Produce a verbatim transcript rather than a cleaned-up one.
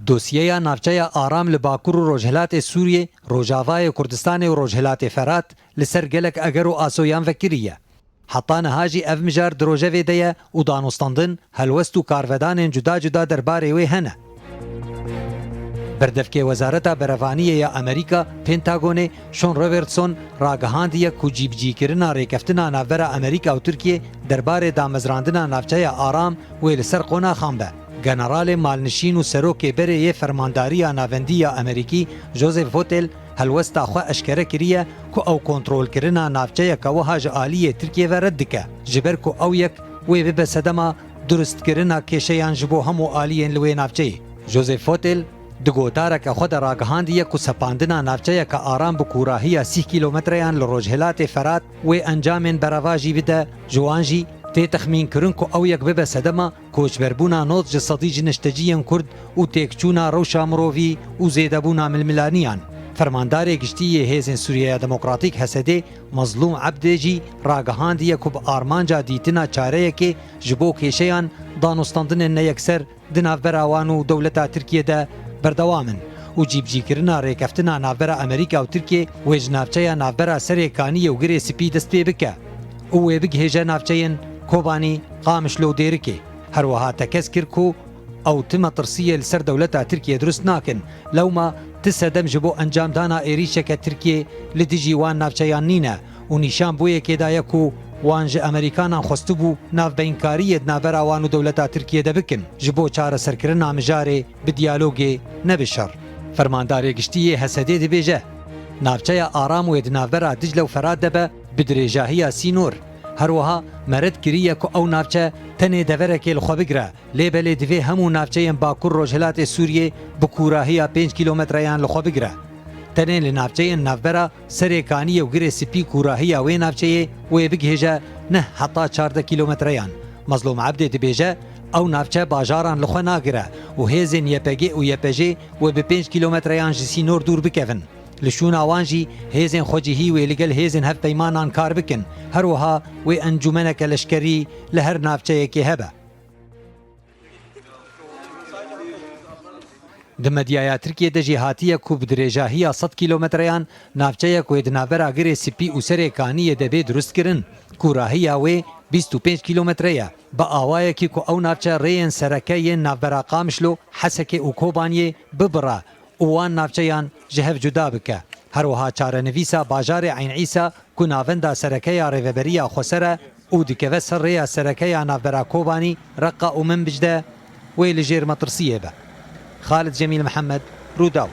Dosyeya navçeya Aram li Bakur û Rojhilatê Sûriyê, Rojavayê Kurdistanê û Rojhilatê Ferat li ser gelek eger û asoyan vekiriye. Heta niha jî ev mijar di rojevê de ye û danûstandin, helwest û karvedanên cuda cuda derbarê wê hene. Berdevkê Wezareta Berevaniyê ya Amerîka, Pentagonê, Sean Robertson, ragihandiye ku cîbicîkirina rêkeftina navbera Amerîka û Tirkiyê derbarê damezrandina navçeya Aram wê li ser qonaxan be. Generalê malnişîn û serokê berê yê Fermandariya Navendî ya Amerîkî, Joseph Votel, helwesta xwe eşkere kiriye ku ew kontrolkirina navçeyeke wiha ji aliyê Tirkiyê ve red dike, ji ber ku ew yek wê bibe sedema durustkirina kêşeyan ji bo hemû aliyên li wê navçeyê. Joseph Votel di gotareke xwe de ragihandiye ku sepandina navçeyeke aram bi kûrahiya sîh kîlometreyan li rojhilatê Ferat wê encamên berevajî bide, ji wan jî tê texmînkirin ku ew yek bibe sedema koçberbûna nod ji sedî ji nişteciyên Kurd û têkçûna rewşa mirovî û zêdebûna milmilaniyan. Fermandarê Giştî yê Hêzên Sûriyeya Demokratîk, H S D, Mezlûm Ebdê jî ragihandiye ku bi armanca dîtina çareyekê ji bo kêşeyan danûstandinên neyekser di navbera wan û dewleta Tirkiyê de berdewam in û cîbicîkirina rêkeftina navbera Amerîka û Tirkiyê wê ji navçeya navbera Serê Kaniyê û Girê Spî dest pê bike û wê bigihêje navçeyên Kobanî, Qamişlo û Dêrikê. Her wiha tekez kir ku ew ti metirsiyê li ser dewleta Tirkiyê dirust nakin. Lewma ti sedem ji bo encamdana êrîşeke Tirkiyê li dijî wan navçeyan nîne û nîşan bi wê yekê daye ku wan ji Amerîkanan xwestibû navbeynkariyê di navbera wan û dewleta Tirkiyê de bikin, ji bo çareserkirina mijarê bi diyalogê, ne bi şer. Fermandarê Giştî yê H S D dibêje, navçeya Aram wê di navbera Dicle û Ferat de be bi dirêjahiya sînor. Her wiha me red kiriye ku ew navçe tenê deverekê li xwe bigire, lê belê divê hemû navçeyên Bakur Rojhilatê Sûriyê bi kûrahiya pênc kîlometreyan li xwe bigire. Tenê li navçeyên navbera Serê Kaniyê û Girê Spî kûrahiya wê navçeyê wê bigihêje neh heta çardeh kîlometreyan. Mezlûm Ebdê dibêje, ew navçe bajaran li xwe nagire û hêzên Y P G û Y P J wê bi pênc kîlometreyan ji sînor dûr bikevin. Li şûna wan jî hêzên xwecihî wê li gel hêzên hevpeymanan kar bikin. Her wiha wê encûmeneke leşkerî li her navçeyekê hebe. Di medyaya Tirkiyê de jî hatiye ku bi dirêjahiya sed kîlometreyan navçeyek wê di navbera Girê Spî û Serê Kaniyê de bê durustkirin. Kûrahiya wê bîst û pênc kîlometre ye. Bi awayekî ku ew navçe rêyên sereke yên navbera Qamişlo, Hesekê û Kobaniyê bibire û wan navçeyan ji hev cuda bike. Her wiha çarenivîsa bajarê Eyn Îsa ku navenda sereke ya Rêveberiya Xweser e û dikeve ser rêya sereke ya navbera Kobanî, Reqa û Minbic de, wê li jêr metirsiyê be. Xalid Cemîl Mihemed, Rûdaw.